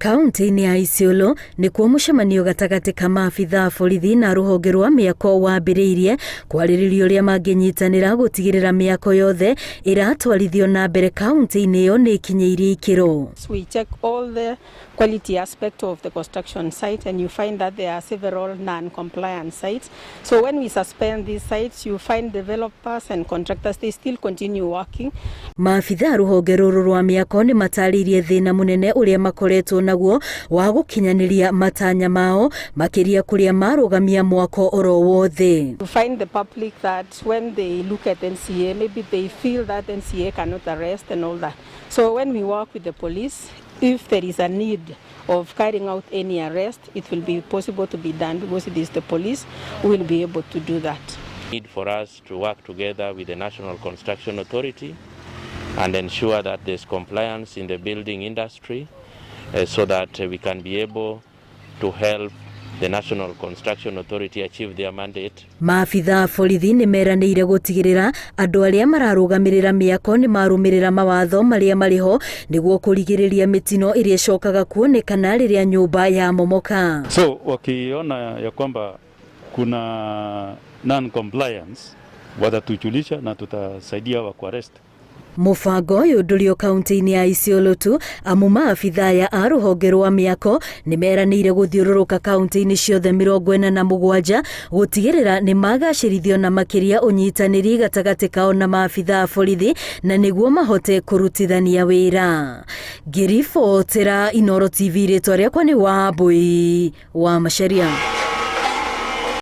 Kaunti-inĩ ya Isiolo nĩkuo mũcemanio gatagatĩ ka maabitha a borithi na rũhonge rwa mĩako wambĩrĩirie kwarĩrĩria ũrĩa mangĩnyitanĩra gũtigĩrĩra mĩako yothe ĩratwarithio na mbere kaunti-inĩ ĩyo nĩ ĩkinyĩirie ikĩro. We check all the quality aspect of the construction site and you find that there are several non-compliant sites. So when we suspend these sites, you find developers and contractors, they still continue working. Maabitha a rũhonge rũrũ rwa mĩako nĩ matarĩirie thĩna mũnene ũrĩa makoretwo naguo wa gũkinyanĩria matanya mao makĩria kũrĩa marũgamia mwako oro wothe. You find the public that when they look at NCA, maybe they feel that NCA cannot arrest and all that. So when we work with the police, if there is a need of carrying out any arrest, it will be possible to be done because it is the police who will be able to do that. Need for us to work together with the National Construction Authority and ensure that there's compliance in the building industry so that we can be able to help the National Construction Authority achieve their mandate. Maabitha a borithi nĩ meranĩire gũtigĩrĩra andũ arĩa mararũgamĩrĩra mĩako nĩ marũmĩrĩra mawatho marĩa marĩ ho nĩguo kũrigĩrĩria mĩtino ĩrĩa ĩcokaga kuonekana rĩrĩa nyũmba yamomoka. So wakiona ya kwamba kuna non-compliance watatujulisha na tutasaidia wa kuarrest. Mũbango ũyũ ndũrĩ o kaunti-inĩ ya Isiolo tu amu maabitha aya a rũhonge rwa mĩako nĩ meranĩire gũthiũrũrũka kaunti-inĩ ciothe 47 gũtigĩrĩra nĩ magacĩrithio na makĩria ũnyitanĩri gatagatĩ kao na maabitha a borithi na nĩguo mahote kũrutithania wĩra. Ngĩribotera Inooro TV rĩtwa rĩakwa nĩ Wambui wa Macharia.